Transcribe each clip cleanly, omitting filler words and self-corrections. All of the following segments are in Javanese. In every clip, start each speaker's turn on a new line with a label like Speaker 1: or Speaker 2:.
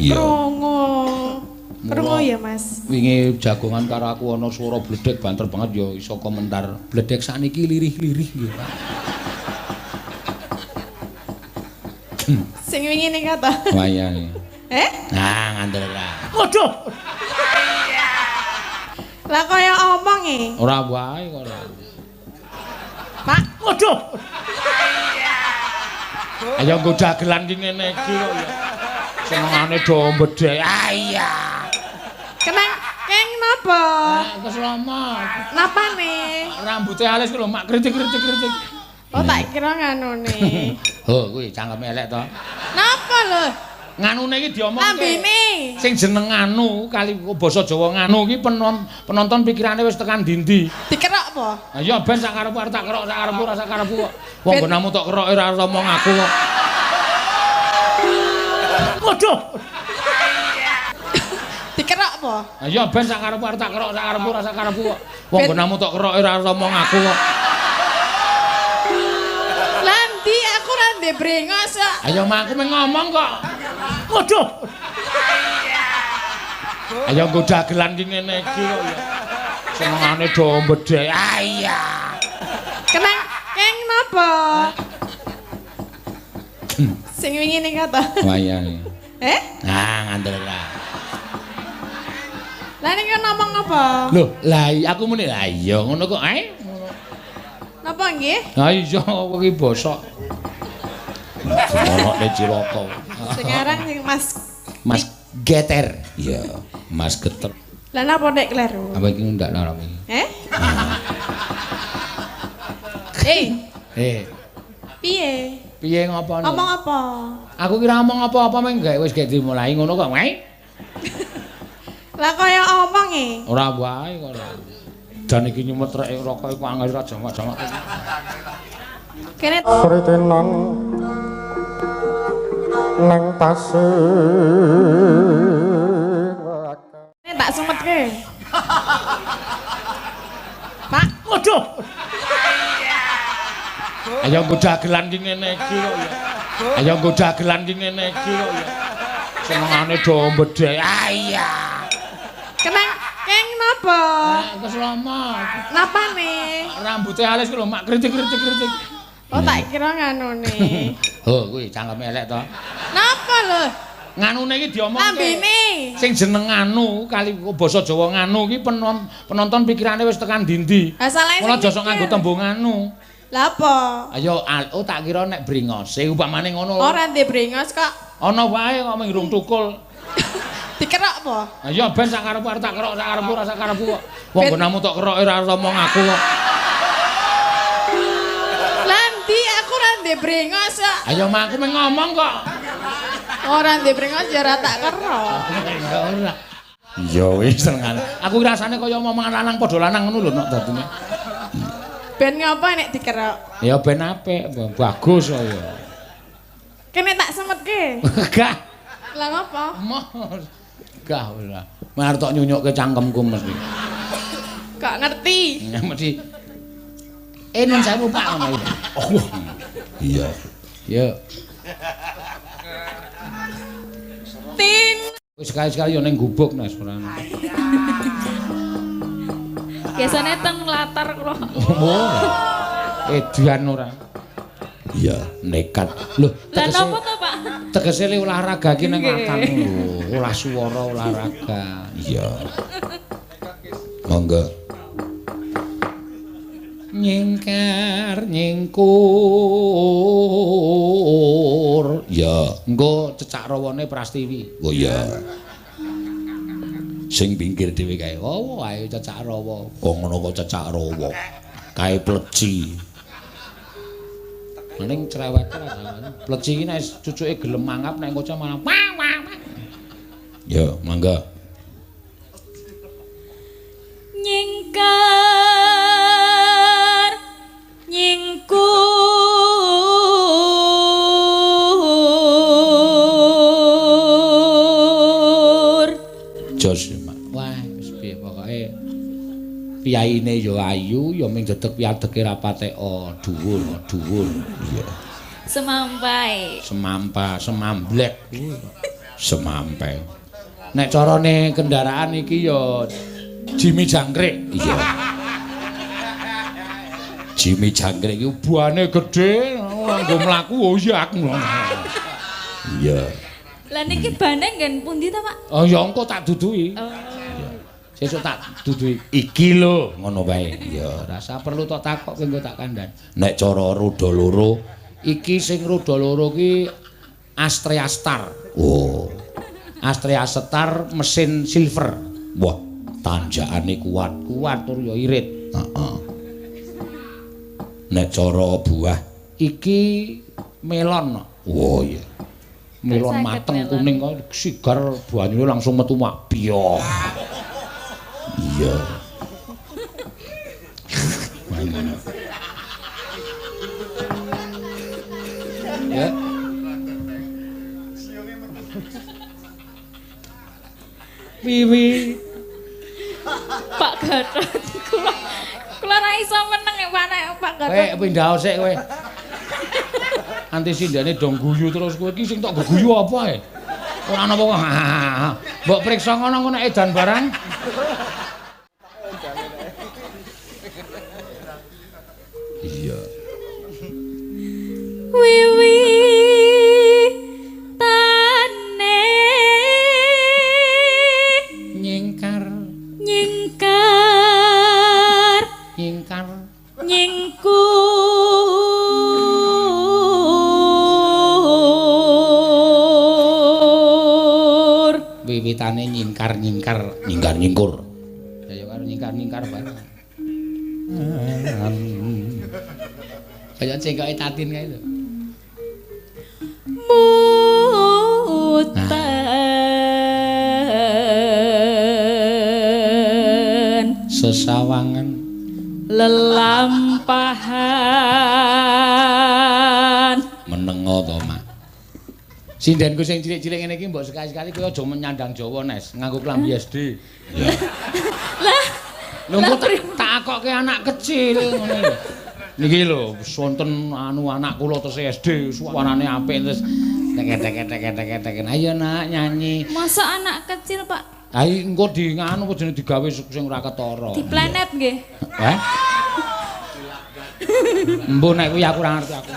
Speaker 1: Iya.
Speaker 2: Krungu. Krungu ya, Mas.
Speaker 1: Wingi jagongan karo aku ana swara bledek banter banget ya iso komentar. Bledek sakniki lirih-lirih nggih, Pak.
Speaker 2: Sing wingi ning kata.
Speaker 1: Wayang.
Speaker 2: Eh?
Speaker 1: Nah, ngandel ora.
Speaker 3: Waduh.
Speaker 2: Lah kaya omong e.
Speaker 1: Ora wae kok ora.
Speaker 2: Pak,
Speaker 3: Waduh.
Speaker 1: Ayo nggo dagelan ki ngene iki kok ya. Senengane do mbedhek. Ah iya.
Speaker 2: Kena keng napa?
Speaker 1: Keselamat.
Speaker 2: Napane?
Speaker 1: Rambute alis ku lho mak kritik-kritik-kritik.
Speaker 2: Oh, tak kira nganune.
Speaker 1: Oh, kuwi cangkeme elek to.
Speaker 2: Napa lho?
Speaker 1: Nganune iki diomongke.
Speaker 2: Lambene.
Speaker 1: Sing jeneng nganu kali basa Jawa nganu iki penonton pikirane wis tekan ndi-ndi.
Speaker 2: Dikerok apa?
Speaker 1: Ha iya ben sak karepku arep tak kerok sak karepku ora sak karepku kok. Wong nggonamu tok kerok ora omong aku kok.
Speaker 3: Waduh.
Speaker 2: Dikerok apa?
Speaker 1: Ha iya ben sak karepku arep tak kerok sak karepku ora sak karepku kok. Wong nggonamu tok kerok ora omong aku kok.
Speaker 2: Lah ndi aku ora ndek brengos kok.
Speaker 1: Ayo mak aku mung ngomong kok.
Speaker 3: Waduh.
Speaker 1: Ayo nggo dagelan ki ngene iki kok ya. Senengane do mbedhek. Ah iya.
Speaker 2: Kena keng napa? Sing wingi ning kata.
Speaker 1: Wayang.
Speaker 2: Eh?
Speaker 1: Nah, ngandel ora.
Speaker 2: Lah ning ngomong apa?
Speaker 1: Lho, lah aku muni lah iya ngono kok ae.
Speaker 2: Napa nggih?
Speaker 1: Ha iya iki bosok. Ono cilaka.
Speaker 2: Sing aran sing Mas
Speaker 1: Mas Geter. Iya, Mas Geter.
Speaker 2: Lah napa nek kleru?
Speaker 1: Apa iki ndak larang iki?
Speaker 2: Eh? Eh,
Speaker 1: Eh,
Speaker 2: piye?
Speaker 1: piye ngopone?
Speaker 2: Ngomong apa?
Speaker 1: Aku kira ngomong apa-apa meng gak wis gak dimulai ngono kok, wae.
Speaker 2: Lah kaya omong e.
Speaker 1: Ora wae kok ora. Dan iki nyumet rek rokok iku angel ora jamak-jamak.
Speaker 2: Kene
Speaker 4: Kritenan nang pasir
Speaker 2: tak sumetke. Pak,
Speaker 3: Waduh.
Speaker 1: Ayo nggo dagelan ki ngene iki kok ya. Ayo nggo dagelan ki ngene iki kok ya. Senengane do mbedhek. Ah iya.
Speaker 2: Kena keng napa?
Speaker 1: Keselamat.
Speaker 2: Napane?
Speaker 1: Rambute alis ku lho mak kritik-kritik-kritik.
Speaker 2: Oh, tak kira nganune.
Speaker 1: Oh, kuwi cangkeme elek to.
Speaker 2: Napa lho?
Speaker 1: Nganune iki diomongke.
Speaker 2: Lambene.
Speaker 1: Sing jeneng nganu kali basa Jawa nganu iki penonton pikirane wis tekan ndi-ndi.
Speaker 2: Ha salahe
Speaker 1: Mula
Speaker 2: sing
Speaker 1: aja sok nganggo
Speaker 2: mikir.
Speaker 1: tembung nganu.
Speaker 2: Lah apa?
Speaker 1: Ayo oh tak kira nek bringose upamane ngono.
Speaker 2: Ora ndek brengos kok.
Speaker 1: Ana wae kok mung tukul.
Speaker 2: Dikerok apa?
Speaker 1: Ha iya ben sak karepku arep tak kerok sak karepku ora sak karepku kok. Wong nggonamu tok kerok ora omong aku kok.
Speaker 2: Lah ndi aku ora ndek brengos kok.
Speaker 1: Ayo mak aku mung ngomong kok.
Speaker 2: Ora ndek brengos ya ora tak kerok.
Speaker 1: Ya ora. Iya wis senengane. Aku rasane kaya omongan lanang padha lanang ngono lho nok dadine.
Speaker 2: Ben ngapa nek dikerok?
Speaker 1: Ya ben apik, bagus kok ya.
Speaker 2: Kene tak semetke.
Speaker 1: Gah.
Speaker 2: Lah ngapa?
Speaker 1: Moh. Gah ora. Mar tok nyunyukke cangkemku mesti.
Speaker 2: Kok ngerti?
Speaker 1: Ya mesti. Nun sewu Pak ngono iki. Oh. Iya. Ya.
Speaker 2: Tin.
Speaker 1: Wis sekali-sekali yo ning gubuk Nes ora.
Speaker 5: Biasane teng latar kula.
Speaker 1: Oh. Edan ora. Iya, nekat. Lho,
Speaker 5: Lah napa to, Pak?
Speaker 1: Tegese le olahraga ki ning latar lho, olah swara olahraga. Iya. Monggo. Nyingkar nyingkur. Ya, engko cecak rawane Prastiwi. Oh iya. Sing pinggir dhewe kae. Oh, ayo cecak rawa. Kok ngono kok cecak rawa. Kae pleci. Ning cerewet ora. Pleci iki nek cucuke gelem mangap nek kaca malah wah wah wah. Ya, mangga.
Speaker 5: Nyingkar nyingkur.
Speaker 1: Jos, Mak. Wah, wis piye pokoke piyaine ya ayu, ya ming dedeg piadege ra pateka dhuwur, dhuwur. Iya.
Speaker 5: Semampai.
Speaker 1: Semampa, semamblek. Semampai. Nek carane kendaraan iki ya Jimmy Jangkrik. Iya. Jimmy Jangkrik iki buane gedhe, nggo mlaku oyak. Iya.
Speaker 5: Lah niki bane nggen pundi ta, Pak?
Speaker 1: Oh ya engko tak duduhi.
Speaker 5: Oh.
Speaker 1: Iya. Sesuk tak duduhi. Iki lho, ngono wae. Iya, rasa perlu tok takok kowe engko tak kandhani. Nek cara roda loro, iki sing roda loro ki Astrea Star. Oh. Astrea Star mesin silver. Wah, tanjakane kuat, kuat tur ya irit. Heeh. Nek cara buah iki melon. Oh iya. Melon mateng kuning kok sigar banyune langsung metu mak biyoh. Iya. Ya. Wiwi.
Speaker 5: Pak Gatot kula ora iso meneng Pak nek Pak Gatot.
Speaker 1: Kowe pindah sik kowe. Anti sindene dong guyu terus kowe iki sing tok guyu apa ae? Ora ana apa-apa. Mbok priksa ngono engko nek edan barang. Iya.
Speaker 5: Wiwi tane
Speaker 1: nyingkar
Speaker 5: nyingkar
Speaker 1: nyingkar
Speaker 5: nyingkur
Speaker 1: wiwitane nyingkar nyingkar nyingkar nyingkur ya karo nyingkar nyingkar bareng kaya cengkoke Tatin kae lho.
Speaker 5: Muten
Speaker 1: sesawangan
Speaker 5: lelampahan
Speaker 1: menengo to, Mak. Sindenku sing cilik-cilik ngene iki mbok sekali-sekali kowe aja menyandang Jawa, Nes, nganggo klambi SD. Ya.
Speaker 5: Lah,
Speaker 1: lho engko tak akokke anak kecil ngono lho. Niki lho wonten anu anak kula tesih SD, suarane apik terus tek-tek-tek-tek-tek. Ayo nak nyanyi.
Speaker 5: Masa anak kecil, Pak?
Speaker 1: Ha engko di nganu apa jenenge digawe sing ora ketara.
Speaker 5: Di planet nggih.
Speaker 1: Heh? Embuh nek kuwi aku ora ngerti aku.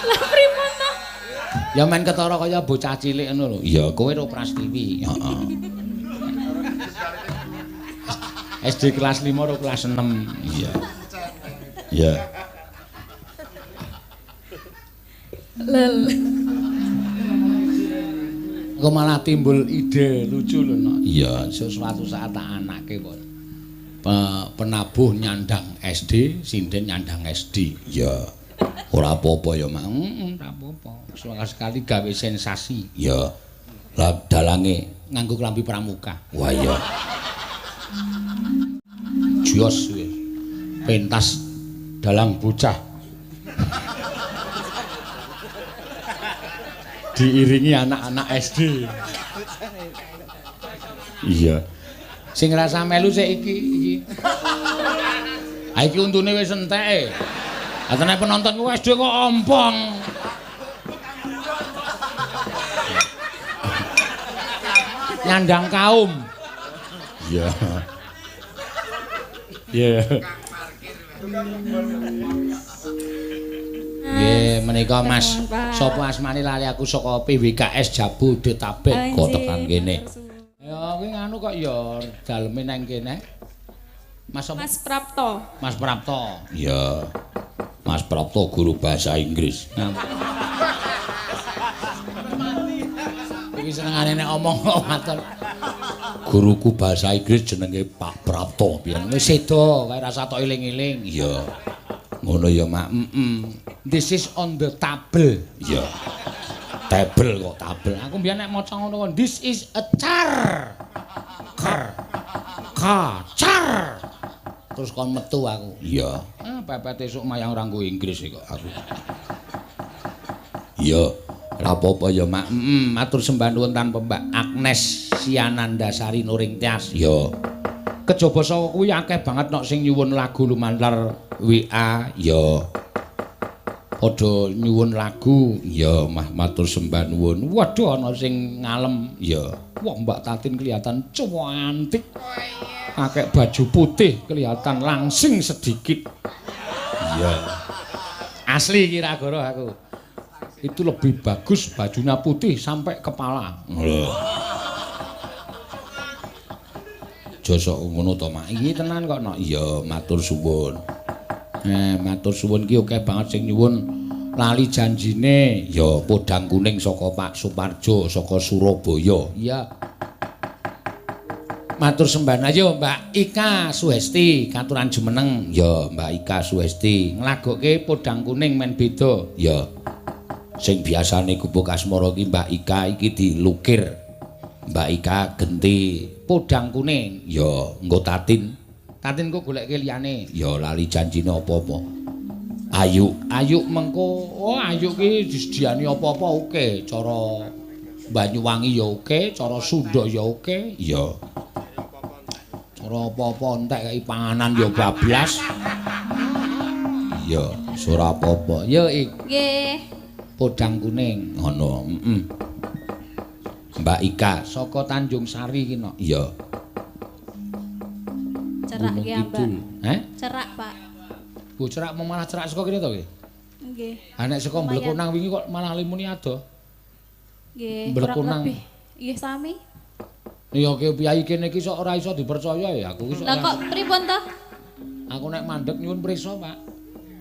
Speaker 5: Lah pripun to?
Speaker 1: Ya men ketara kaya bocah cilik ngono lho. Iya, kowe ro Prastiwi. Heeh. SD kelas 5 ro kelas 6. Iya. Iya.
Speaker 5: Lel.
Speaker 1: Kok malah timbul ide lucu lho, Nok. Iya, suatu saat tak anake kok. Penabuh nyandang SD, sinden nyandang SD. Iya. Ora apa-apa ya, Mak. Heeh, ora apa-apa. Sekali gawe sensasi. Iya. Lah dalange nganggo klambi pramuka. Wah iya. Jos wis. Pentas dalang bocah. Diiringi anak-anak SD. Iya. Sing rasa melu sik iki iki. Ha iki untune wis entek. Ha tenan penonton ku SD kok ompong. Nyandang kaum. Iya. Iya. Nggih, menika Mas. Sapa asmane lali aku saka PWKS Jabodetabek kok tekan kene. Ya kuwi nganu kok ya daleme nang kene. Mas apa?
Speaker 5: Mas Prapto.
Speaker 1: Mas Prapto. Iya. Mas Prapto guru bahasa Inggris. Iki senengane nek omong kok matur. Guruku bahasa Inggris jenenge Pak Prapto. Biyen wis sedo kae rasa tok eling-eling. Iya. Ngono ya, Mak. Heeh. This is on the table. Iya. Table kok tabel. Aku mbiyen nek maca ngono kok this is a car. Car. Car. Terus kon metu aku. Iya. Ah, pepet esuk mayang ora nggo Inggris kok aku. Iya. Ora apa-apa ya, Mak. Heeh, matur sembah nuwun tanpa Mbak Agnes Sianandasari Nuring Tias. Iya. Kejaba saka kuwi akeh banget nok sing nyuwun lagu lumantar WA. Ya. Padha nyuwun lagu. Ya, mah matur sembah nuwun. Waduh ana sing ngalem. Ya. Wah, Mbak Tatin kelihatan cantik. Pakai baju putih kelihatan langsing sedikit. Iya. Asli iki Ragara aku. Itu lebih bagus bajunya putih sampai kepala. Lho. Josok ngono to, Mak. Iki tenan kok, Nok. Iya, matur suwun. Matur suwun ki akeh banget sing nyuwun lali janjine. Ya, podang kuning saka Pak Suparjo saka Surabaya. Iya. Matur sembah ayo Mbak Ika Suhesti katuran jumeneng. Ya, Mbak Ika Suhesti nglagokke podang kuning men beda. Ya. Sing biasane gubuk asmara ki Mbak Ika iki dilukir. Mbak Ika genti podang kuning. Ya, nggo Tatin. Tatin kok goleke liyane. Ya lali janjine apa-apa. Ayu, ayu mengko. Oh, ayu ki disediani apa-apa oke. Cara Banyuwangi ya oke, cara Sunda ya oke. Ya. Cara apa-apa entek kei panganan ya bablas. Iya, ora apa-apa. Ya ik.
Speaker 5: Nggih.
Speaker 1: Podang kuning ngono, heeh. Mbak Ika saka Tanjung Sari ki nok. Iya.
Speaker 5: Cerak ya, Mbak.
Speaker 1: Heh?
Speaker 5: Cerak, Pak.
Speaker 1: Bu cerak mau malah cerak saka kene to ki?
Speaker 5: Nggih.
Speaker 1: Ha nek saka Mblekonang wingi kok malah limuni adoh.
Speaker 5: Nggih,
Speaker 1: Mblekonang.
Speaker 5: Nggih sami.
Speaker 1: Ya ki piyayi kene iki sok ora iso dipercaya ya aku iki.
Speaker 5: Lah kok pripun to?
Speaker 1: Aku nek mandeg nyuwun prisa, Pak.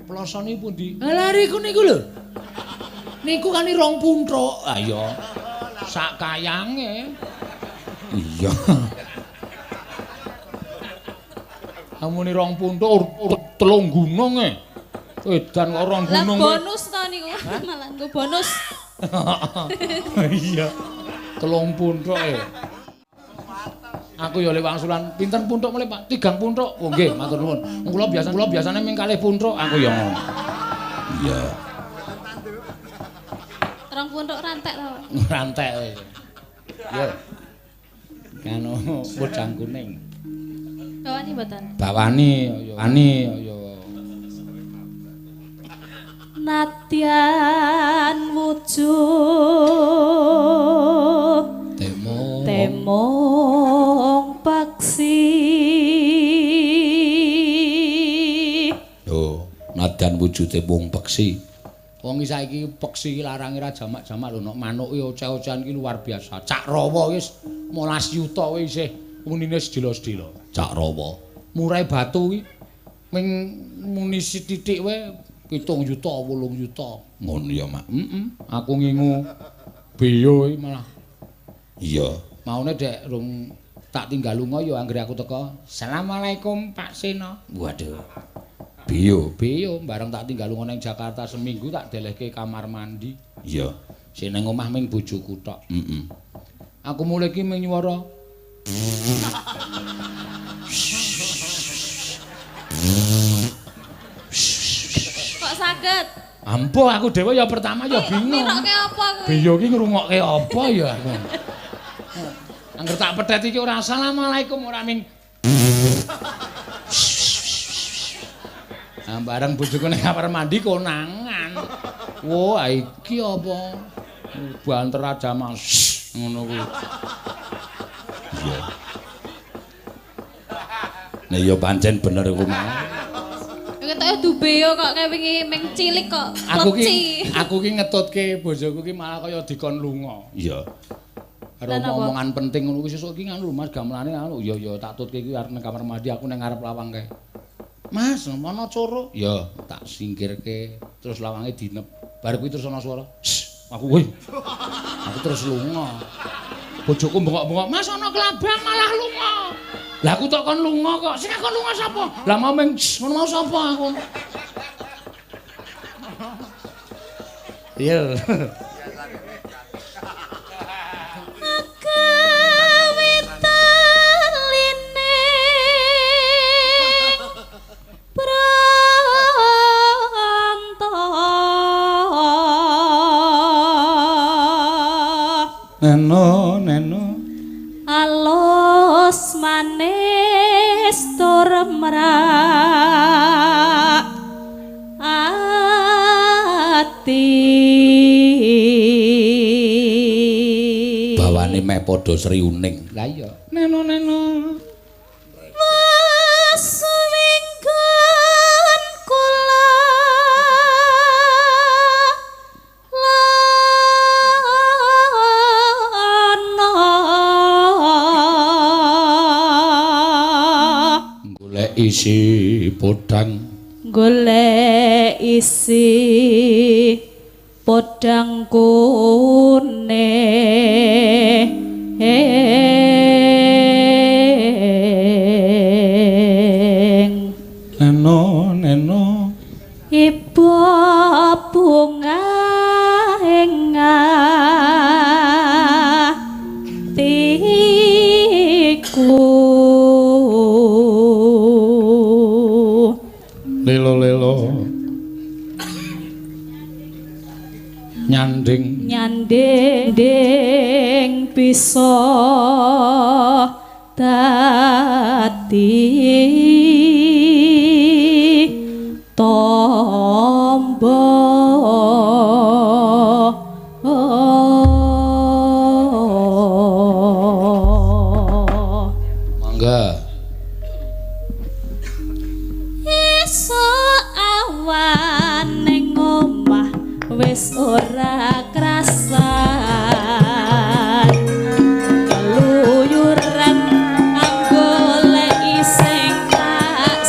Speaker 1: Plosone pundi? Lah riku niku lho. Niku kan rong punthuk. Ha iya. Sak kayange. Iya. Amune rong punthuk telung gunung e. Edan kok rong gunung.
Speaker 5: Lah bonus to niku. Malah nggo bonus.
Speaker 1: Iya. Telung punthuk e. Aku ya lewat wangsulan pinten punthuk mulih Pak? 3 punthuk. Oh nggih, matur nuwun. Kula biasane ming kalih punthuk, aku ya ngono. Iya.
Speaker 5: Rong punthuk rantek to.
Speaker 1: Rantek wis. Yo. Kano podang kuning.
Speaker 5: Bawani mboten?
Speaker 1: Bawani ya ani ya.
Speaker 5: Nadyan wujud temong paksi.
Speaker 1: Lho, nadyan wujude mung peksi. Wong saiki peksi larange ra jamak-jamak lho, nek manuk iki oceh-ocehan iki luar biasa. Cak rawa wis 15 yuta wis isih unine sedila-sedila. Cak rawa. Murai batu iki ming muni sithik wae 7 yuta, 8 yuta. Ngono ya, Mak. Heeh. Aku ngingu beyo iki malah. Iya. Maune dek rung tak tinggal lunga ya anggere aku teko. Assalamualaikum Pak Seno. Waduh. Beyo, beyo bareng tak tinggal lunga ning Jakarta seminggu tak delehke kamar mandi. Iya. Sing nang omah ming bojoku tok. Heeh. Aku mulih iki ming nyuwara.
Speaker 5: Kok saged?
Speaker 1: Ampuh aku dhewe ya pertama ya bingung.
Speaker 5: Ngirokke apa kuwi?
Speaker 1: Beyo iki ngrungokke apa ya aku. Angger tak petet iki ora assalamualaikum ora ming. Nah, bareng bojoku ning kamar mandi konangan. Wah, iki apa? Banter aja Mas. Ngono kuwi. Iya. Nek ya pancen bener iku mau.
Speaker 5: Ketoke dubeyo kok kayak wingi ming cilik kok.
Speaker 1: Aku ki ngetutke bojoku ki malah kaya dikon lunga. Iya. Karo omongan penting ngono kuwi sesuk iki nganu lho Mas gamelane anu. Ya ya tak tutke iki arep nang kamar mandi aku nang ngarep lawang kae. Mas, ana coro? Ya, tak singkirke terus lawange dinep. Bar kuwi terus ana swara. Aku weh. Aku terus lunga. Bojoku bengok-bengok, "Mas ana klabang malah lunga." Lah aku tok kon lunga kok. Sing kon lunga sapa? Lah mau ming ngono mau sapa aku. Iya. Neno, neno.
Speaker 5: Alus manis tur merak ati.
Speaker 1: Bawane meh padha sriuning. Lah iya. Neno neno.
Speaker 5: Swinggon kula lana
Speaker 1: Golek isi podang.
Speaker 5: Golek isi podang kuning.
Speaker 1: Neno neno.
Speaker 5: Ibu bunga ing atiku.
Speaker 1: Lelo lelo. Nyanding.
Speaker 5: Nyanding bisa dadi tombo.
Speaker 1: Mangga.
Speaker 5: Esuk awan ning omah wis ora krasan, keluyuran anggoleki sing tak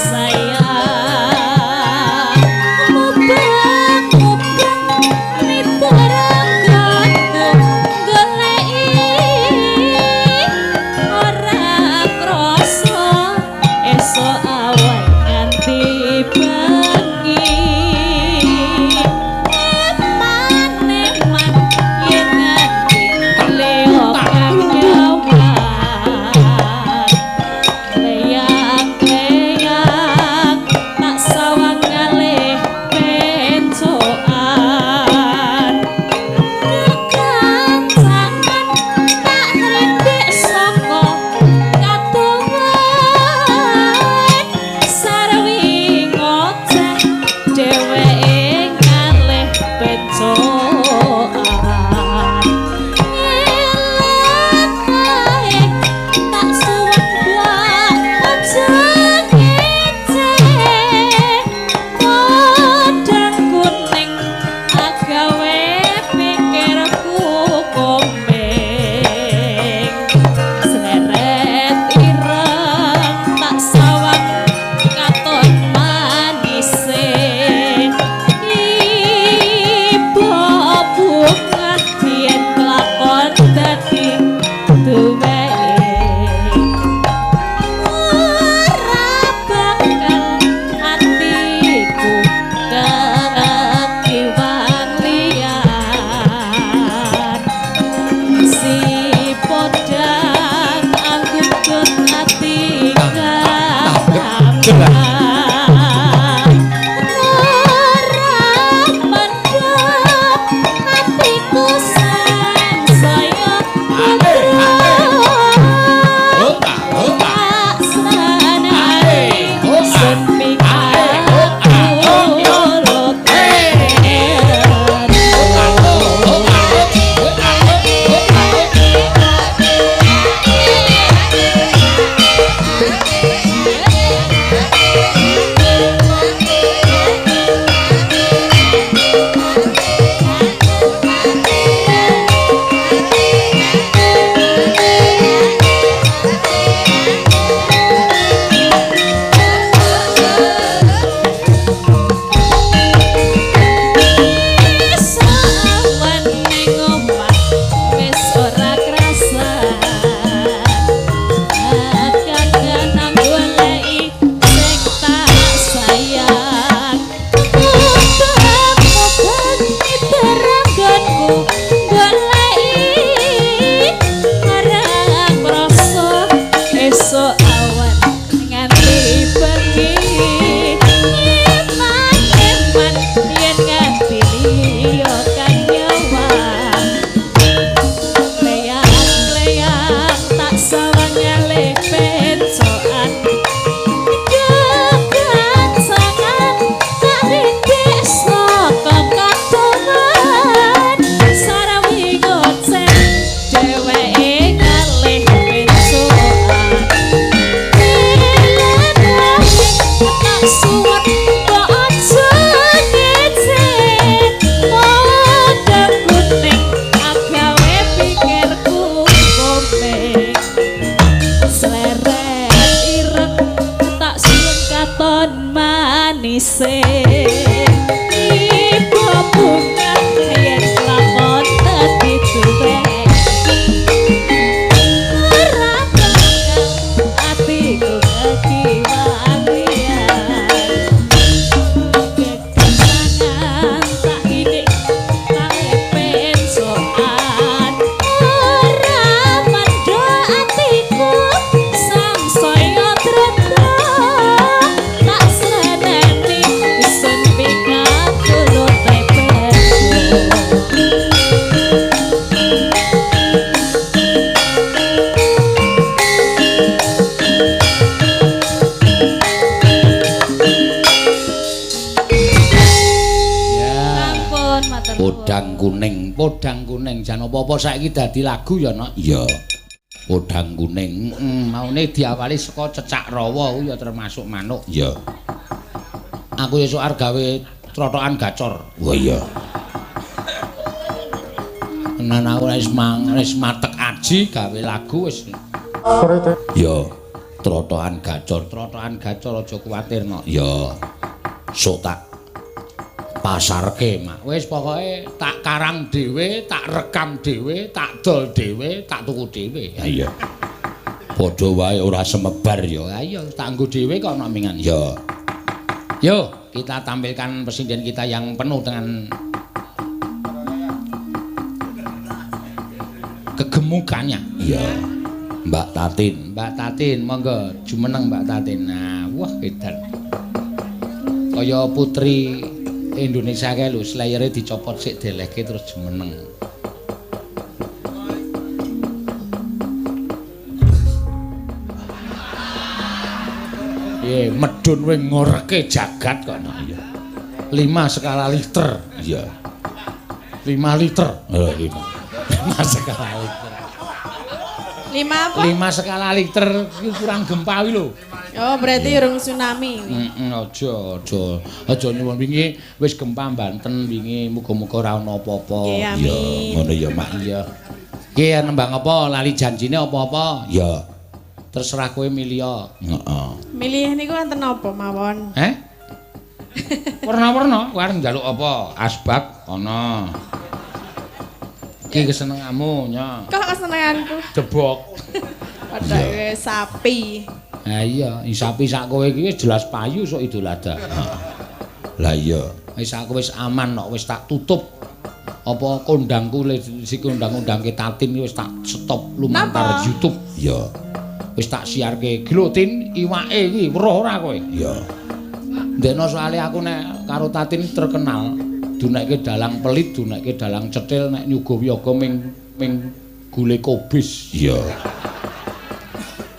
Speaker 5: tasih ibu bunga yen lakon dadi duwe ora bakal atiku kekiwan-kiwan kekenangan tak idik talepen soan ora mandha atiku samsaya treta tak seneni sun pikatulute peso.
Speaker 1: Ya.
Speaker 5: Sampun matur nuwun.
Speaker 1: Podang kuning jan apa-apa saiki dadi lagu ya, Nok. Iya. Podang kuning, maune diawali saka cecak rawa kuwi ya termasuk manuk. Iya. Aku esuk arep gawe trotokan gacor. Wah iya. Tenan aku wis wis matek aji gawe lagu wis. Ya, trotokan gacor aja kuwatir, Nok. Ya. Sok tak pasarke, Mak. Wis pokoke tak karang dhewe, tak rekam dhewe, tak dol dhewe, tak tuku dhewe. Ha iya. Padha wae ora semebar ya. Ha iya, tak nggo dhewe kok ana mingan. Ya. Yo, kita tampilkan presiden kita yang penuh dengan kegemukannya. Iya. Mbak Tatin, Mbak Tatin, monggo jumeneng Mbak Tatin. Nah, wah edan. Kaya putri Indonesia kae lho, slayere dicopot sik delehke terus jumeneng. Piye, medun kowe ngoreke jagat kok no. Iya. 5 skala liter. Iya. 5 liter. Oh, 5. 5 skala liter.
Speaker 2: 5 apa?
Speaker 1: 5 skala liter iki kurang gempa kuwi lho.
Speaker 2: Oh, berarti urung tsunami.
Speaker 1: Heeh, aja, aja. Aja nyuwun wingi wis gempa Banten wingi, muga-muga ora ana apa-apa.
Speaker 2: Nggih, amin.
Speaker 1: Ngono ya, Mak. Iya. Ki nembang apa? Lali janjine apa-apa? Iya. Terserah kowe milih. Heeh.
Speaker 2: Milih niku wonten apa mawon?
Speaker 1: Eh? Warna-warna, kowe arep njaluk apa? Asbak ana. Ki kesenenganmu, nya.
Speaker 2: Kok kesenenganku?
Speaker 1: Debok.
Speaker 2: Padha sapi.
Speaker 1: Ha iya, sapi sak kowe iki wis jelas payu sok Idul Adha. Lah iya, wis aku wis aman kok, wis tak tutup. Apa kondangku sing kondang-kondangke Tatin wis tak stop lumantar YouTube. Iya. Wis tak siarke. Iki lho Tin, iwake iki weruh ora kowe? Iya. Ndekno soalé aku nek karo Tatin terkenal dunekke dalang pelit, dunekke dalang cetil nek nyuguh wiyaga ming gule kobis. Iya.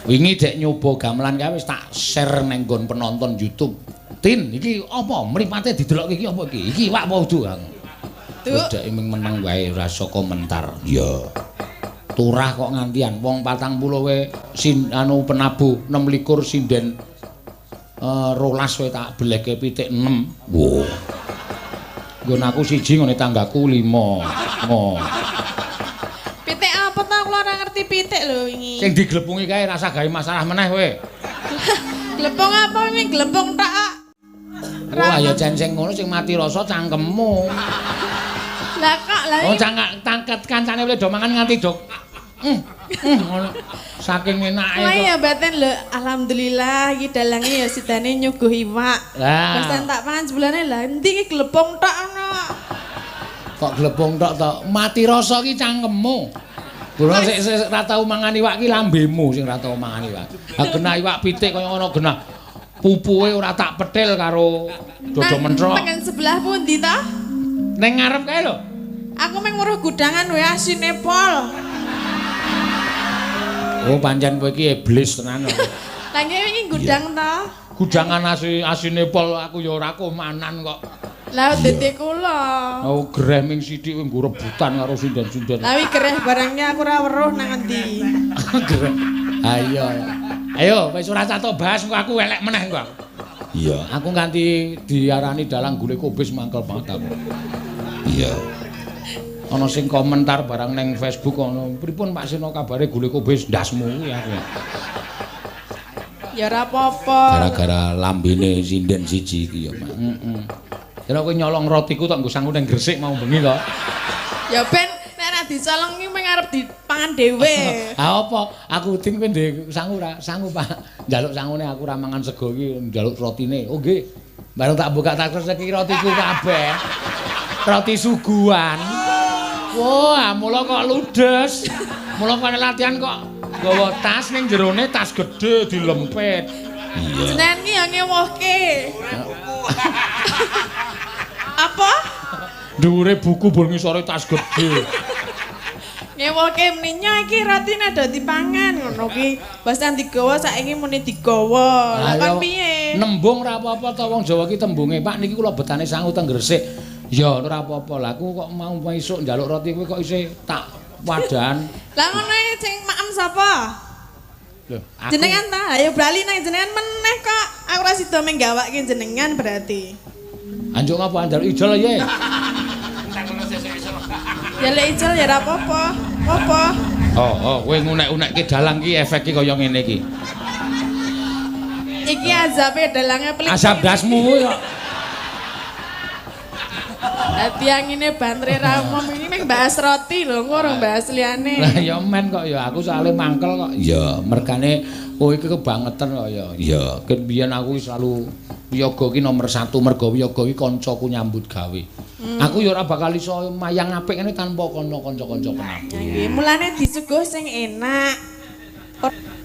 Speaker 1: Wingi dek nyoba gamelan kae wis tak share nang nggon penonton YouTube. Tin, iki apa? Mripate didelokke iki apa iki? Iki iwak apa udu, Kang? Wis dek ming meneng wae ora iso komentar. Iya. Turah kok ngantian wong 40 wae sin anu penabuh 26 sinden 12 wae tak belehke pitik 6. Wo. Nggon aku siji ngene tanggaku 5. Oh.
Speaker 2: Pitik apa ta kula ora ngerti pitik lho wingi.
Speaker 1: Sing diglepungi kae rasa gawe masalah meneh kowe.
Speaker 2: Glepung apa wingi glepung tok.
Speaker 1: Wah ya jan sing ngono sing mati rasa cangkemmu.
Speaker 2: Lah kok lah
Speaker 1: Oh cangket kancane oleh do mangan nganti dok. Ngono. Saking enake
Speaker 2: kok. Lah ya baten lho alhamdulillah iki dalange ya sidane nyuguh iwak.
Speaker 1: Lah
Speaker 2: tak pangan sebulane lah endi iki glepung tok ngono.
Speaker 1: Kok glepung tok to? Mati rasa iki cangkemmu. Bro sik ora tau mangan iwak iki lambemu sing ora tau mangan iwak. Ha genah iwak pitik kaya ngono genah. Pupuhe ora tak petil karo dodo mentrok.
Speaker 2: Tengen sebelah pundi ta?
Speaker 1: Ning ngarep kae lho.
Speaker 2: Aku mung weruh gudangan wae asine pol.
Speaker 1: Oh pancen kowe iki iblis tenan.
Speaker 2: Lah nggih wingi gudang ta?
Speaker 1: Gudangan asine pol aku ya ora komanan kok.
Speaker 2: Lah dadi kula.
Speaker 1: Oh gereh ming sithik kowe nggo rebutan karo sinden-sinden.
Speaker 2: Lah wi gereh barangnya aku ora weruh nang endi.
Speaker 1: Gereh. Ayo. Ayo wis ora catok bahas engko aku elek meneh engko aku. Iya, aku nganti diarani dalang gule kobis mangkel banget aku. Iya. Ana sing komentar barang neng Facebook ana, pripun Pak Seno kabare gule kobis ndasmu kuwi aku.
Speaker 2: Ya ora apa-apa.
Speaker 1: Gara-gara lambene sinden siji iki ya, Mak. Heeh. Kira kowe nyolong rotiku tok nggo sangu ning Gresik mau bengi to.
Speaker 2: Ya ben nek ora dicolong iki mung arep dipangan dhewe.
Speaker 1: Ha apa? Aku udin kowe ndek sangu ora? Sangu, Pak. Njaluk sangune aku ora mangan sego iki njaluk rotine. Oh nggih. Bareng tak buka tak kresek iki rotiku kabeh. Roti suguhan. Wah, mula kok ludes. Mula kok latihan kok nggawa tas ning jerone tas gedhe dilempit. Iya.
Speaker 2: Jenengan ki ya ngewohke. Apa?
Speaker 1: Dhuwure buku bol ngisore tas gedhe.
Speaker 2: Ngewohke meninya iki rotine do dipangan ngono ki. Basan digawa saiki muni digawa. Lah kon piye?
Speaker 1: Nembung ora apa-apa to wong Jawa ki tembunge, Pak niki kula betane sangu teng Gresik. Ya ora apa-apa. Lah aku kok mau esuk njaluk roti kuwi kok isih tak wadan.
Speaker 2: Lah ngono sing maem sapa?
Speaker 1: Lho, aku
Speaker 2: jenengan ta? Ayo bali nang jenengan meneh kok. Aku ora sida menggawake jenengan berarti.
Speaker 1: Anjuk ngapa njaluk ijol ya?
Speaker 2: Njaluk ijol ya ora apa-apa. Apa?
Speaker 1: Oh, oh, kowe ngunek-unekke dalang ki efeke kaya ngene iki.
Speaker 2: Iki azabe dalange pelit.
Speaker 1: Azab dasmu kuwi kok.
Speaker 2: Dadi angine bantre ra umum iki mung bahas roti lho, engko ora bahas liyane.
Speaker 1: Lah ya men kok ya aku soalé mangkel kok. Ya mergane kowe iki kebangetan kok ya. Ya ket biyen aku selalu wiyaga ki nomor 1 mergo wiyaga ki kancaku nyambut gawe. Aku ya ora bakal iso mayang apik ngene tanpa kono kanca-kanca penabuh.
Speaker 2: Nggih, mulane disuguh sing enak.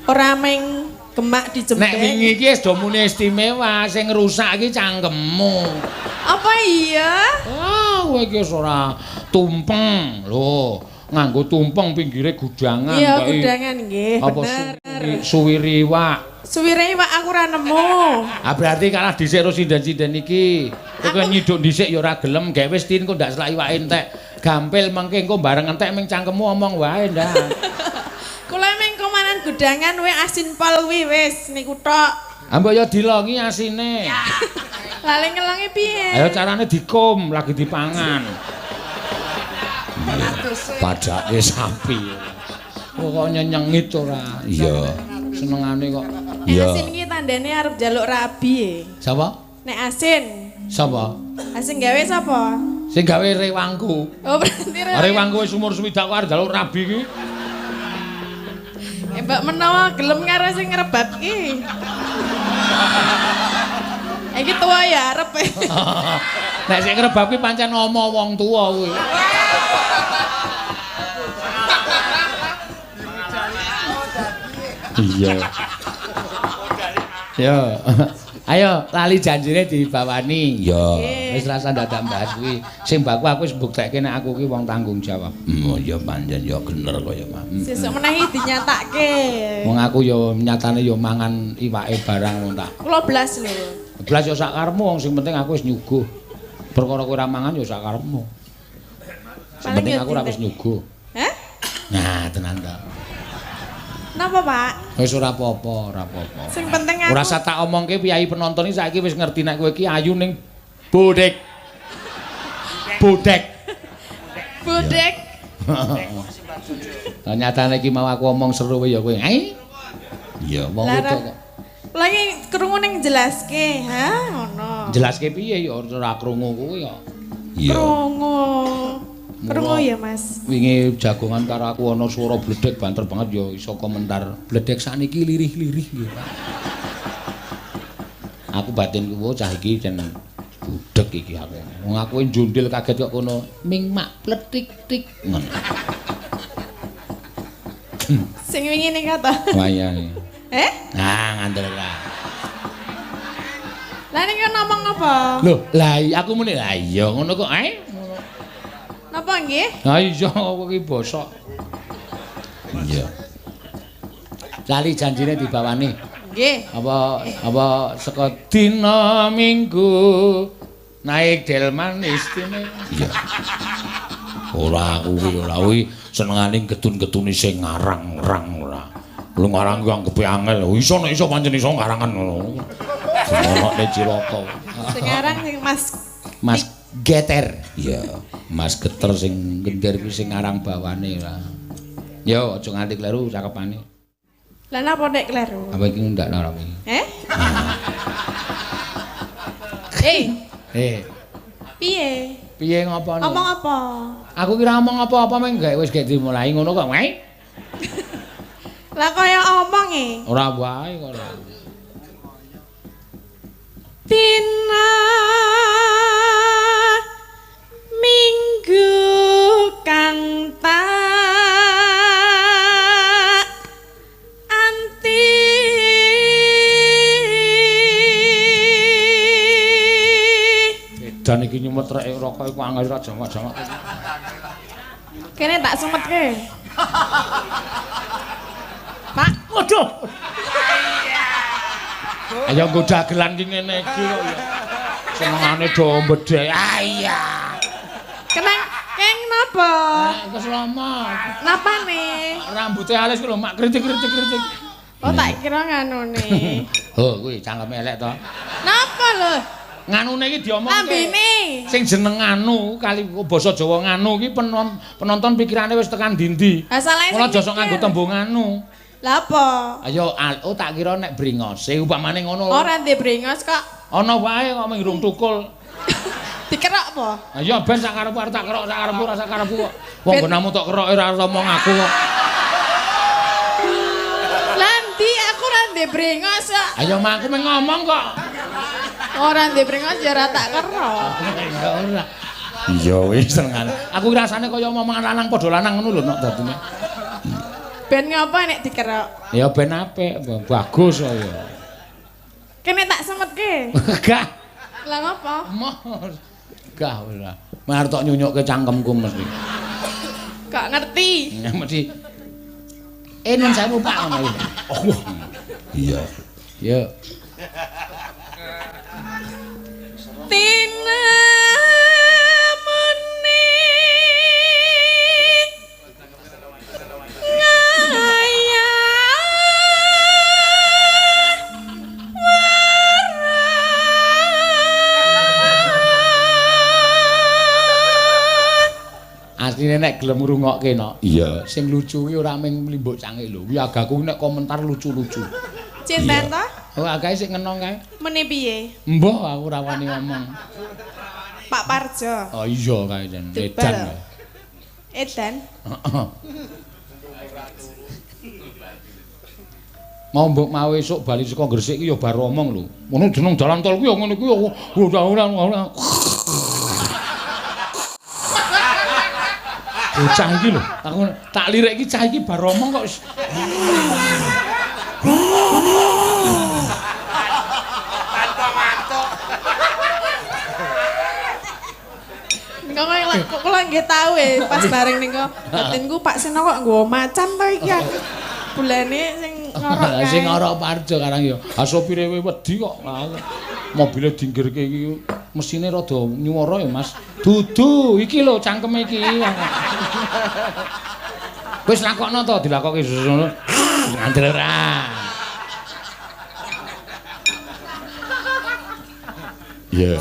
Speaker 2: Ora mung gemak dijembek.
Speaker 1: Nek wingi iki wis do muni istimewa, sing ngrusak iki cangkemmu.
Speaker 2: Apa iya?
Speaker 1: Ah, kowe iki wis ora tumpeng. Lho, nganggo tumpeng pinggire gudangan.
Speaker 2: Iya, gudangan nggih, bener.
Speaker 1: Suwiri iwak.
Speaker 2: Suwire iwak aku ora nemu.
Speaker 1: Ah berarti kalah dhisik karo sinden-sinden iki. Kowe nyiduk dhisik ya ora gelem, gawe wis tin kok ndak selak iwake entek. Gampil mengke engko bareng entek ming cangkemmu omong wae ndak.
Speaker 2: Kula ming komanan gudangan we asin pol kuwi wis niku tok.
Speaker 1: Ah mbok ya dilongi asine.
Speaker 2: Lha ngelongi piye?
Speaker 1: Ayo carane dikum lagi dipangan. Padake sapi. Kok nyenyengit ora? Iya. Senengane kok.
Speaker 2: Nek asin iki tandane arep njaluk rabi e.
Speaker 1: Sapa?
Speaker 2: Nek asin.
Speaker 1: Sapa?
Speaker 2: Asin gawe sapa?
Speaker 1: Sing gawe rewangku.
Speaker 2: Oh berarti rewangku.
Speaker 1: Rewangku wis umur 60 kok arep njaluk rabi iki.
Speaker 2: Mbak menawa gelem karo sing ngrebab ki. Iki tuwa ya arep.
Speaker 1: Nek sing ngrebab ki pancen omo wong tuwa kuwi. Iya. Yo. Ayo lali janjine dibawani. Ya, wis rasa dadak bahas kuwi. Sing baku aku wis mbuktekke nek aku ki wong tanggung jawab. Oh ya pancen ya bener kaya Mak.
Speaker 2: Sesuk menahi dinyatake.
Speaker 1: Wong aku ya nyatane ya mangan iwake barang wong tak.
Speaker 2: Kula blas lho.
Speaker 1: Blas ya sak karepmu wong sing penting aku wis nyuguh. Perkara kowe ora mangan ya sak karepmu. Sing penting aku ora wis nyuguh.
Speaker 2: Heh?
Speaker 1: Nah, tenan ta.
Speaker 2: Napa, Pak?
Speaker 1: Wis ora apa-apa, ora apa-apa.
Speaker 2: Sing penting aku
Speaker 1: ora usah tak omongke piyayi penonton iki saiki wis ngerti nek kowe iki ayu ning bodek. Bodek.
Speaker 2: Bodek.
Speaker 1: Lah nyatane iki mau aku omong seru ya kowe. Eh? Iya, wong wedok kok.
Speaker 2: Lagi krungu ning jelaske, ha ngono.
Speaker 1: Jelaske piye ya ora krungu kuwi ya. Iya.
Speaker 2: Krungu. Krungu ya, Mas.
Speaker 1: Wingi jagongan karo aku ana swara bledek banter banget ya iso komentar. Bledek sakniki lirih-lirih nggih, Pak. Aku batinku cah iki jen budek iki aku. Wong aku njundil kaget kok kono ming mak pletik tik ngono.
Speaker 2: Sing wingi nika ta?
Speaker 1: Wayah.
Speaker 2: Eh?
Speaker 1: Nah, ngandel ora.
Speaker 2: Lah niki ngomong apa?
Speaker 1: Lho, lah aku muni lah iya ngono kok ae.
Speaker 2: Napa nggih?
Speaker 1: Ha iya kowe iki bosok. Iya. Lali janjine dibawani.
Speaker 2: Nggih.
Speaker 1: Apa saka dina Minggu naik delman istimewa. Iya. Ora kuwi ora kuwi senengane getun-getuni sing ngarang-rang ora. Lu ngarang ku anggepe angel. Iso nek iso pancen iso ngarangan ngono. Ono cilaka.
Speaker 2: Sing ngarang sing Mas
Speaker 1: Geter. Iya, Mas Geter sing gender kuwi sing ngarang bawane ora. Yo aja nganti kleru cakepane.
Speaker 2: Lah napa nek kleru?
Speaker 1: Apa iki ndak lara iki?
Speaker 2: Eh? Eh. Piye?
Speaker 1: Piye ngopone?
Speaker 2: Omong apa?
Speaker 1: Aku kira omong apa-apa meng gak wis gak dimulai ngono kok, wae.
Speaker 2: Lah kaya omong e.
Speaker 1: Ora wae kok ora.
Speaker 2: Dina Minggu kang tak anti.
Speaker 1: Edan iki nyumet rek rokok iku angel ra jamak-jamak.
Speaker 2: Kene tak sumetke. Pak,
Speaker 3: waduh.
Speaker 1: Ayo nggo dagelan ki ngene iki kok ya. Senengane do mbedhek. Ah iya.
Speaker 2: Kenang keng napa?
Speaker 1: Keselamat.
Speaker 2: Napane?
Speaker 1: Rambute alis ku lho mak kritik-kritik-kritik.
Speaker 2: Oh tak kira nganune.
Speaker 1: Oh kuwi cangkeme elek to.
Speaker 2: Napa lho?
Speaker 1: Nganune iki diomongke.
Speaker 2: Lambene.
Speaker 1: Sing jeneng nganu kali basa Jawa nganu iki penonton pikirane wis tekan ndi-ndi.
Speaker 2: Ha salahe sing.
Speaker 1: Ora aja sok nganggo tembung nganu.
Speaker 2: Lah apa?
Speaker 1: Ayo oh tak kira nek bringose upamane ngono.
Speaker 2: Ora ndek bringos kok.
Speaker 1: Ana wae kok mung tukul.
Speaker 2: Dikerok apa?
Speaker 1: Ayo ben sak karepku arep tak kerok sak karepku ora sak karepku kok. Wong nggonamu tok keroke ora omong aku kok.
Speaker 2: Lah ndi aku ora ndek bringos kok.
Speaker 1: Ayo mak aku mung ngomong kok.
Speaker 2: Ora ndek bringos ya ora tak kerok.
Speaker 1: Ya ora. Iya wis senengane. Aku rasane kaya omongan lanang padha lanang ngono lho nok dadine.
Speaker 2: Ben ngapa nek dikerok?
Speaker 1: Ya ben apik, bagus kok ya.
Speaker 2: Kene tak semetke.
Speaker 1: Gah.
Speaker 2: Lah ngapa?
Speaker 1: Moh. Gah ora. Mari tok nyunyukke cangkemku mesti.
Speaker 2: Gak ngerti.
Speaker 1: Ya mesti. Nun sewu Pak ngono iki. Oh. Iya. Ya.
Speaker 2: Tina muni ngaya
Speaker 1: Asline nek gelem ngrungokke no. Iya, sing lucu kuwi ora mung mlimbuk cangik lho. Kuwi agaku nek komentar lucu-lucu.
Speaker 2: Cinten ta?
Speaker 1: Oh, agae sing ngenong kae.
Speaker 2: Meni piye?
Speaker 1: Mbah aku ora wani ngomong.
Speaker 2: Pak Parjo.
Speaker 1: Oh iya kae jan. Edan.
Speaker 2: Edan.
Speaker 1: Heeh. Mau mbok mau esuk bali saka Gresik ki ya bar omong lho. Ngono jeneng dalan tol ku ya ngene kuwi ora ora. Bocah iki lho, aku tak lirik iki cah iki bar omong kok wis.
Speaker 6: Mantuk-mantuk.
Speaker 2: Niku kula nggih tau e pas bareng niku batinku Pak Seno kok nggawa macan to iki aku. Bulane sing ngorok kae.
Speaker 1: Sing ngorok Parjo karang ya. Ha sopire wedi kok. Mobile dinggirke iki mesine rada nyuwara ya Mas. Dudu iki lho cangkeme iki. Wis lakokno to dilakokke ngono. Ngandel ora. Iya.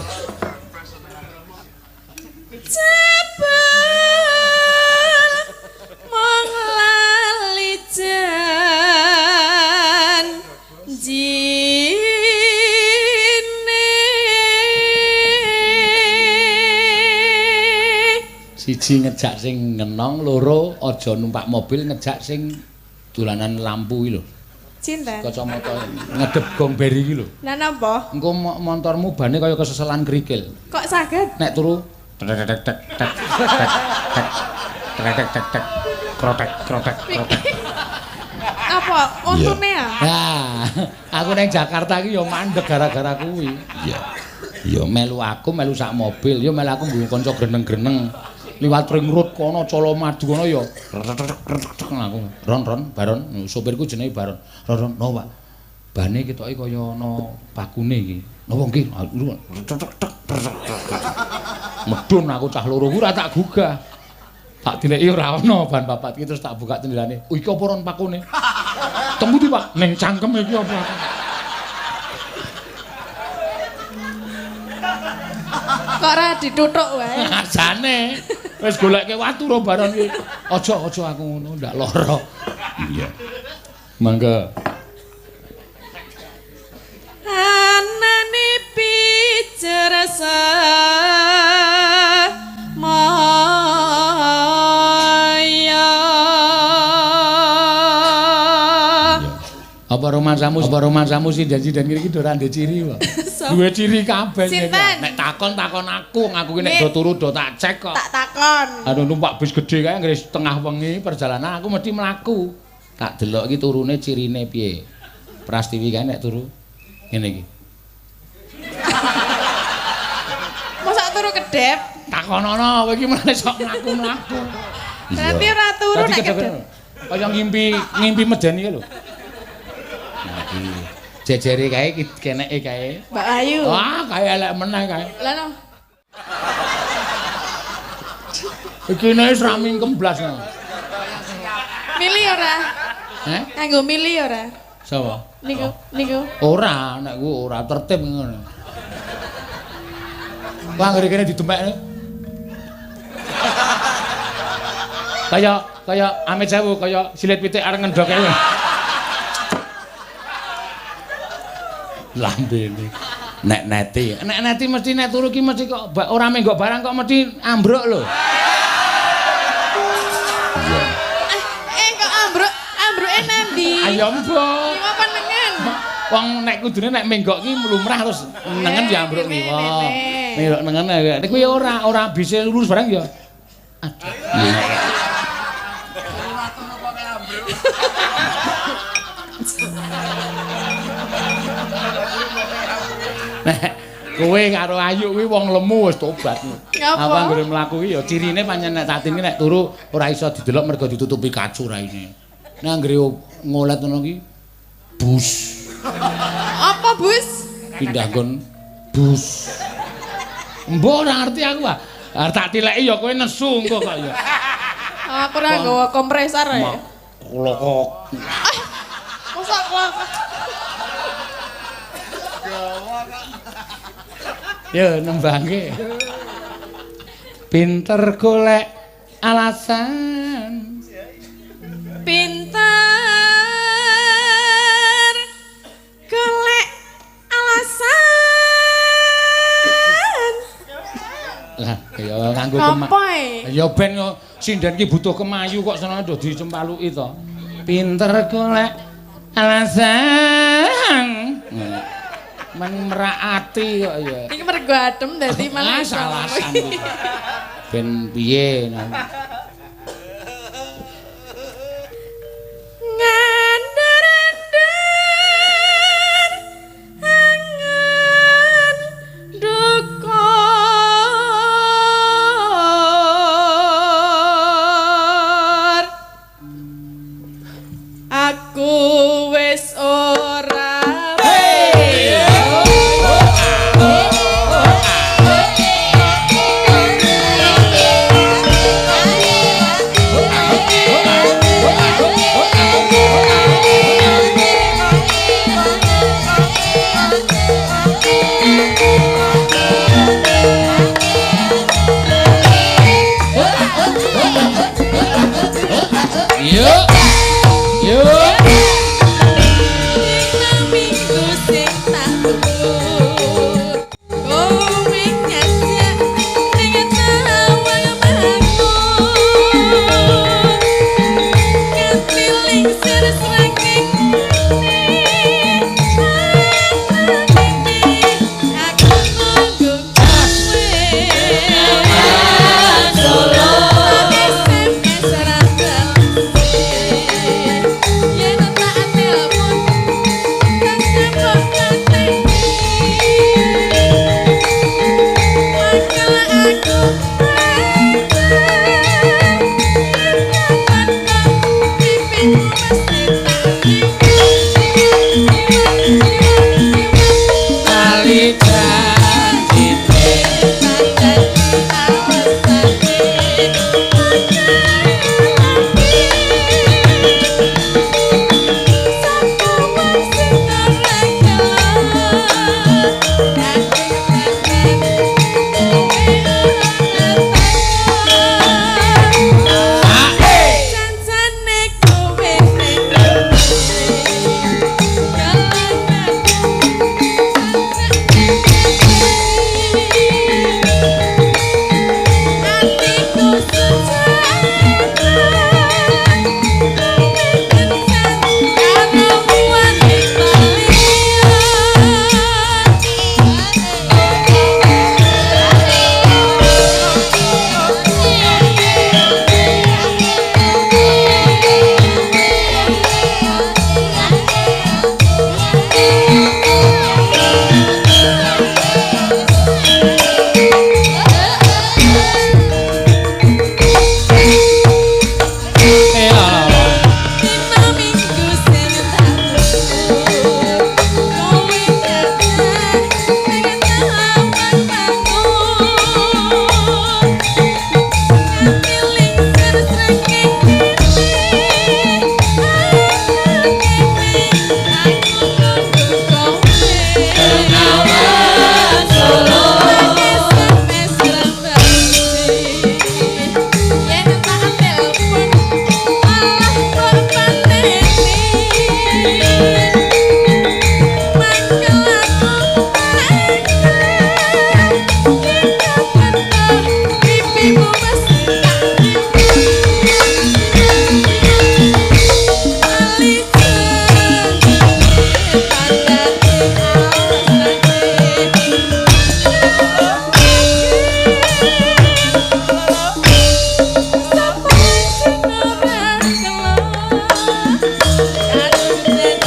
Speaker 2: Jebul mung lali janjine.
Speaker 1: Siji ngejak sing ngenong, loro aja numpak mobil ngejak sing dolanan lampu iki lho.
Speaker 2: Cinten.
Speaker 1: Kacamata ngedep gong beri iki lho.
Speaker 2: Lah napa?
Speaker 1: Engko montormu bane kaya keseselan kerikil.
Speaker 2: Kok saged?
Speaker 1: Nek turu tek tek tek tek tek tek tek tek tek krotek krotek krotek.
Speaker 2: Apa untune ya?
Speaker 1: Nah, aku nang Jakarta iki ya mandeg gara-gara kuwi. Iya. Ya melu aku melu sak mobil, ya melu aku nggo kanca greneng-greneng. Liwat ring road kono Colomadu kono ya aku ron ron baron sopirku jenenge Baron. Ron ron no Pak. Bane ketoke kaya ana bakune iki. Napa nggih? Medun aku cah loro ku ora tak gugah. Tak dileki ora ana ban papat iki terus tak buka jendelane. Oh iki apa ron pakune? Temu di Pak, ning cangkem iki apa?
Speaker 2: Kok ora dituthuk wae.
Speaker 1: Jane. Wis goleke watu ro Baron iki. Aja aja aku ngono ndak lara. Iya. Mangga.
Speaker 2: Anane pijer semaya.
Speaker 1: Apa romansamu sing janji dan iki ora ndek ciri kok. Duwe ciri kabeh. Nek takon-takon aku, aku ki nek do turu do tak cek kok.
Speaker 2: Tak takon.
Speaker 1: Aduh numpak bis gedhe kae anggere setengah wengi perjalanan aku mesti mlaku. Tak delok iki turune cirine piye. Prastiwi kae nek turu ngene iki.
Speaker 2: Mosok turu kedhep?
Speaker 1: Takonono kowe iki mulane sok mlaku-mlaku.
Speaker 2: Berarti ora turu nek kedhep.
Speaker 1: Kaya ngimpi medeni lho. Nah iki jejere kae keneke kae.
Speaker 2: Mbak Ayu.
Speaker 1: Wah, kae elek meneh kae.
Speaker 2: Lah no.
Speaker 1: Iki nek wis ra mingkem blas.
Speaker 2: Mili ora?
Speaker 1: Heh?
Speaker 2: Nganggo mili ora?
Speaker 1: Sapa?
Speaker 2: Niku, niku.
Speaker 1: Ora, nek ku ora tertib ngono. Wah, anggere kene didemekne. Kaya amit sewu, kaya silit pitik arep ngendhok kae. Lambene. Nek neti. Nek neti mesti nek turu ki mesti kok ora menggok barang kok mesti ambruk lho. Iya.
Speaker 2: Kok ambruk? Ambruke nandi?
Speaker 1: Ayo mbok.
Speaker 2: Kiwa apa nengen?
Speaker 1: Wong nek kudune nek menggok ki lumrah terus nengen ya ambruk ngiwa. Menggok nengen nek kuwi ora bisa lurus barang ya. Aduh.
Speaker 6: Ora turu kok ambruk.
Speaker 1: Nek kowe karo Ayu kuwi wong lemu wis tobat.
Speaker 2: Ngapa?
Speaker 1: Apa anggere mlaku kuwi ya cirine pancen nek Tatin ki nek turu ora iso didelok mergo ditutupi kacu raine. Nek anggere ngolet ngono ki bus.
Speaker 2: Apa bus?
Speaker 1: Pindah nggon bus. Mbok ora ngerti aku ah. Arep tak tileki ya kowe nesu engko kok ya.
Speaker 2: Aku ora nggawa kompresor ya.
Speaker 1: Klokok.
Speaker 2: Mosok klokok.
Speaker 1: Ya nembangke. Pinter golek alasan.
Speaker 2: Pinter golek alasan.
Speaker 1: Lah ya nganggo kema. Ya ben sinden ki butuh kemayu kok senenge do dicempaluki to. Pinter golek alasan. Men merak ati kok ya.
Speaker 2: Iki mergo adem dadi malah
Speaker 1: alasan. Ben piye
Speaker 2: Ngandar-andar angan dukur. Aku wis ora.
Speaker 1: Yuk. Yuk.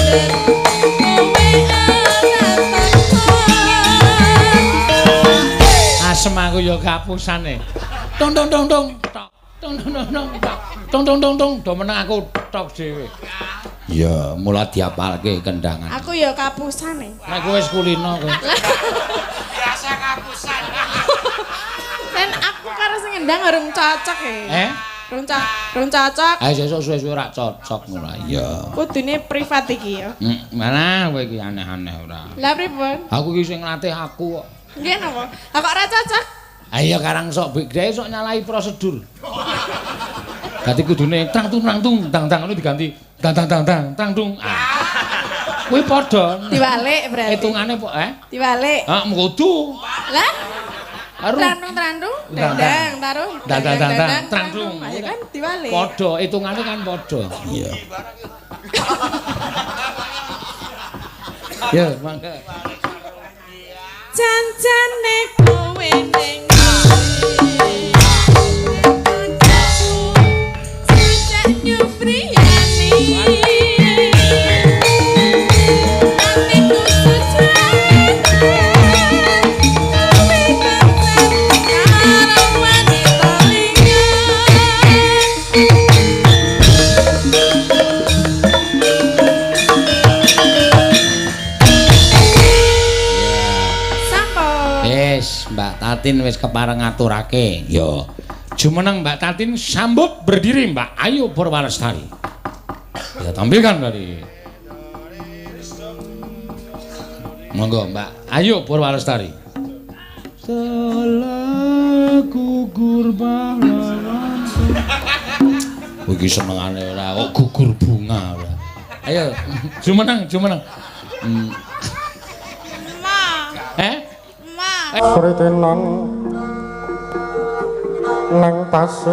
Speaker 5: Yen kowe ora teko.
Speaker 1: Asem aku ya kapusane. Tung tung tung tung tok. Tung tung tung tung tok. Tung tung tung tung do meneng aku tok dhewe. Ya, mula diapalke kendangan.
Speaker 2: Aku ya kapusane.
Speaker 1: Nek kowe wis kulino kowe.
Speaker 6: Biasa kapusan.
Speaker 2: Sen aku karo sing ngendang urung cocok e.
Speaker 1: Eh?
Speaker 2: Rung cocok.
Speaker 1: Ayo sesuk suwe-suwe ora cocok ngono. Iya.
Speaker 2: Kudune privat iki ya.
Speaker 1: Mana kowe iki aneh-aneh ora.
Speaker 2: Lah pripun?
Speaker 1: Aku iki sing nglatih aku kok.
Speaker 2: Nggih napa? Lah kok ora cocok?
Speaker 1: Ayo karang sok dhek sok nyalahi prosedur. Dadi kudune trang tung trang tung tang tang ngono diganti tang tang tang tang tang tung. Ah. Kuwi padha.
Speaker 2: Diwalik berarti.
Speaker 1: Hitungane po eh?
Speaker 2: Diwalik.
Speaker 1: Ah, kudu.
Speaker 2: Lah
Speaker 1: Karo
Speaker 2: trandung-trandung, dandang, taruh,
Speaker 1: Dandang, dandang, trandung.
Speaker 2: Ayo kan diwalik.
Speaker 1: Padha, hitungane kan padha. Iya. Ya, mangga.
Speaker 2: Jancane kowe ning ndi? Sejak nyupriyani. Atiku sejak kowe kencan karo wanita liya. Sampun.
Speaker 1: Wis, Mbak Tatin wis kepareng ngaturake. Ya. Jumeneng Mbak Tatin sambut berdiri Mbak Ayu Purwalestari. Kita tampilkan dari. Monggo Mbak Ayu Purwalestari. Telah gugur pahlawan. Iki senengane ora kok gugur bunga ora. Ayo jumeneng jumeneng.
Speaker 2: Ma.
Speaker 1: Eh?
Speaker 2: Ma.
Speaker 4: Sritinan nang pasir.